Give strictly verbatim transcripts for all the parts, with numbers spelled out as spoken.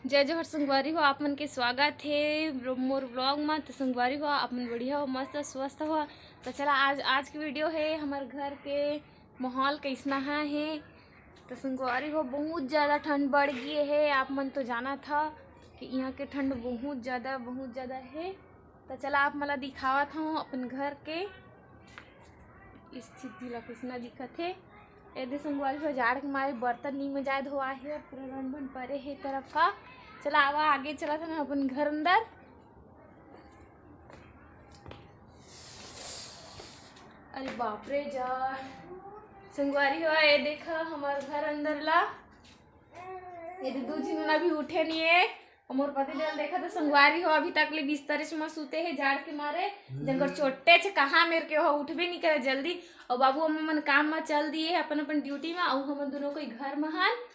जय जोहार संगवारी हो, आप मन के स्वागत हे मोर vlog मा। तो संगवारी हो, आप मन बढ़िया हो, मस्त स्वस्थ हो। तो चला, आज आज के video हे हमर घर के माहौल कैसना हे। तो संगवारी हो, बहुत ज़्यादा ठंड बढ़ गई हे। आप मन तो जानत हा कि इहाँ के ठंड बहुत ज़्यादा, बहुत ज़्यादा हे। तो चला, आप मन ला दिखावत हूँ अपन घर के स्थिति ला, कैसना दिखत हे। ए दे संगवारी हो, जाड़ के मारे बर्तन नी मजाए धोआ हे, पूरा रंड भंड परे हे तरफ का। चला आवा, आगे चलत हन अपन घर अंदर। अरे बाप रे, जाड़ संगवारी हो, ए देखा हमर घर अंदर ला। ए दे दू झिन अभी उठे नी हे। अउ मोर पति देव देखा तो संगवारी हो, अभी तक ले बिस्तरे च म सुते हे जाड़ के मारे। जंकर चोट्टे च कहाँ मेर के हो, उठबे नी करे जल्दी। अउ बाबू अम्मा मन काम म चल दिए हे अपन अपन duty म, अउ हमन दोनों कोई घर म हन।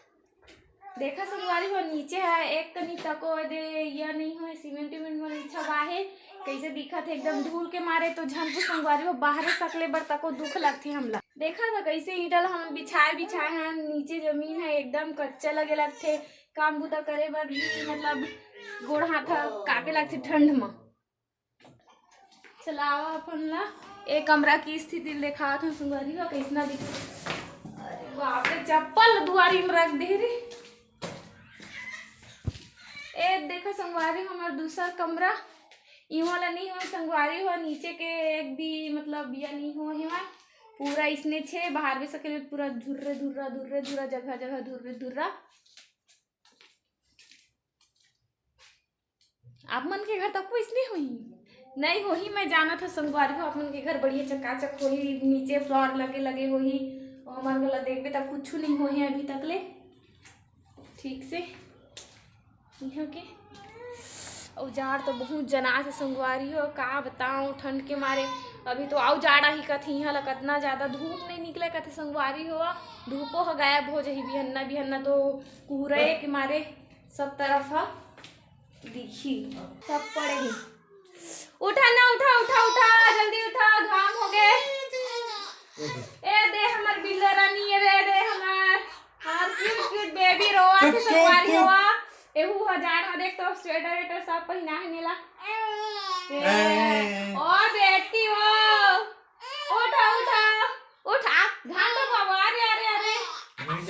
देखा संगवारी हो, नीचे हे एक कनी तको ए दे, या नहीं हो सीमेंट उमेंट मन छबा हे। कैसे दिखत हे एकदम धूल के मारे, तो झन पूछ संगवारी हो, बाहरे सकले बर तको दुख लगथे हमला। देखा था कैसे ईंटा ला हम बिछाए बिछाए हन, नीचे जमीन हे एकदम कच्चा लगे लगथे। काम बुता करे बर भी मतलब गोड़ हाथ ह कांपे लगथे ठंड म। चलावा अपन ला ए कमरा के स्थिति देखावत हूँ संगवारी हो, कैसना दिख। अरे बाप रे, चप्पल दुआरी म रख दे रे। ए देखा संगवारी हो, हमर दूसर कमरा इहाँ ला नहीं हो संगवारी हो, नीचे के एक भी मतलब बिया नहीं हो हे। पूरा इसने छे बाहर भी सकेले, पूरा धुर्रे धुर्रा धुर्रे धुर्रा जगह जगह धुर्रे धुर्रा। आप मन के घर तको इसने होही? नहीं होही, मैं जानत हूँ संगवारी हो, आप मन के घर बढ़िया चकाचक होही, नीचे floor लगे लगे होही। अउ हमर घर ला देखबे त कुछ नहीं होहे अभी तक ले ठीक से। इहाँ के अउ जाड़ तो बहुत जनात हे संगवारी हो, का बताओ ठंड के मारे। अभी तो अउ जाड़ आही कथे, इहाँ ला कतना ज्यादा धूप नहीं निकले कथे संगवारी हो। धूपो ह गायब हो जाही बिहन्ना बिहन्ना, तो कुहरे के मारे सब तरफ ह दिखी, सब पड़े ही। उठा ना, उठा, उठा, उठा, जल्दी उठा, घाम हो गए। ए दे हमर बिल्ला रानी, ए दे, ए दे हमर, हमर cute cute baby रोवा थे संगवारी होवा। एहू हजार में देख तो sweater वेटर सब पहिना है नीला। ए, ओ बेटी ओ, उठा, उठा, उठा, घाम तो